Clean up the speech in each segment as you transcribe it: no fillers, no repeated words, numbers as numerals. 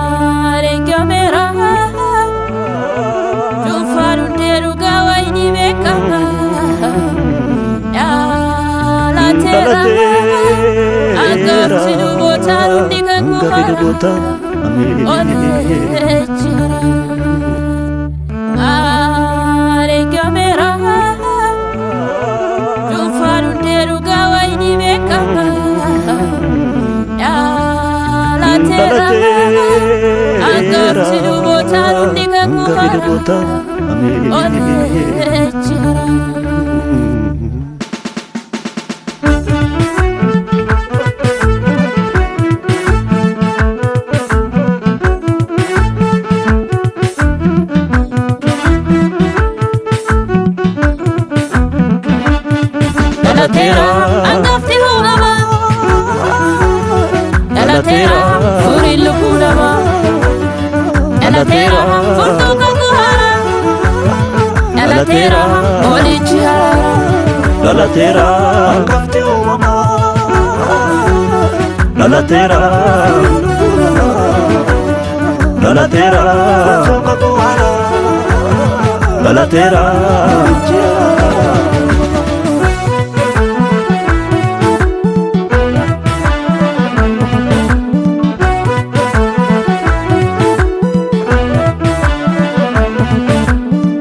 Aregamera Cuunfaan hundee dhugaa wayinii beekama. Dhalateera Angafti lubootaan hundi kan Angafti kufaara. lubootaa. Ameen. Olichara Aregamera Cuunfaan hundee dhugaa wayinii beekama. Dhalateera Angafti lubootaan hundi kan Angafti kufaara. lubootaa. Ameen. Olichara. Dhalateera angafti uumamaa. Dhalateera furiin lubbuu namaa. Dhalateera furtuu kakuu haaraa. Dhalateera olichi haaraa. Dhalateera. Angafti uumamaa. Dhalateera. Dhalateera. Furtuu kakuu haaraa. Dhalateera.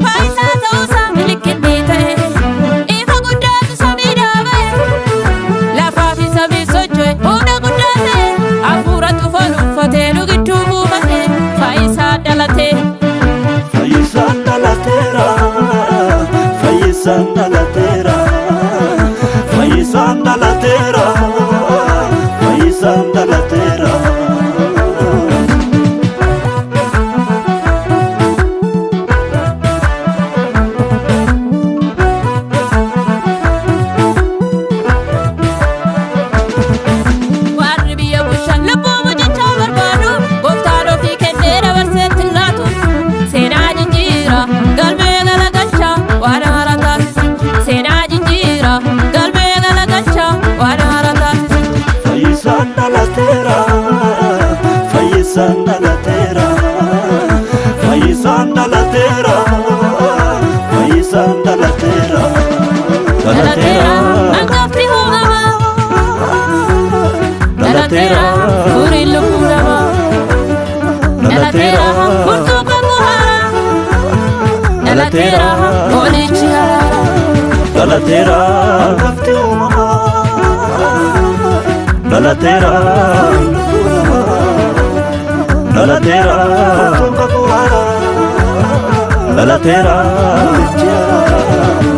Faayisaa ta'uusaa milikinni ta'e. Ifa guddaatu samiidhaa ba'e. Lafaa fi samii socho'e humna guddaa ta'e. Hafuura tufoon uffatee nu gidduu buufate. Faayisaa dhalatee. Fayyisaan dhalateera. Fayyisaan dhalateera. Fayyisaan dhalateera. Fayyisaan dhalateera. Warri biyya bushaan lubbuu mucichaa barbaadu. Gooftaan ofii kennee dabarsee laatu. Seenaa jijjiira galmee galagalcha waan haaraa taasisa. Seenaa jijjiira galmee galagalcha waan haaraa taasisa. Fayyisaan dhalateera. Fayyisaan dhalateera. Fayyisaan dhalateera. Fayyisaan dhalateera. Dhalateera angafti uumamaa. Dhalateera furiin lubbuu namaa. Dhalateera furtuu kakuu haaraa. Dhalateera olichi haaraa. Dhalateera. Angafti uumamaa. Dhalateera. Dhalateera. Furtuu kakuu haaraa. Dhalateera. Olichi haaraa.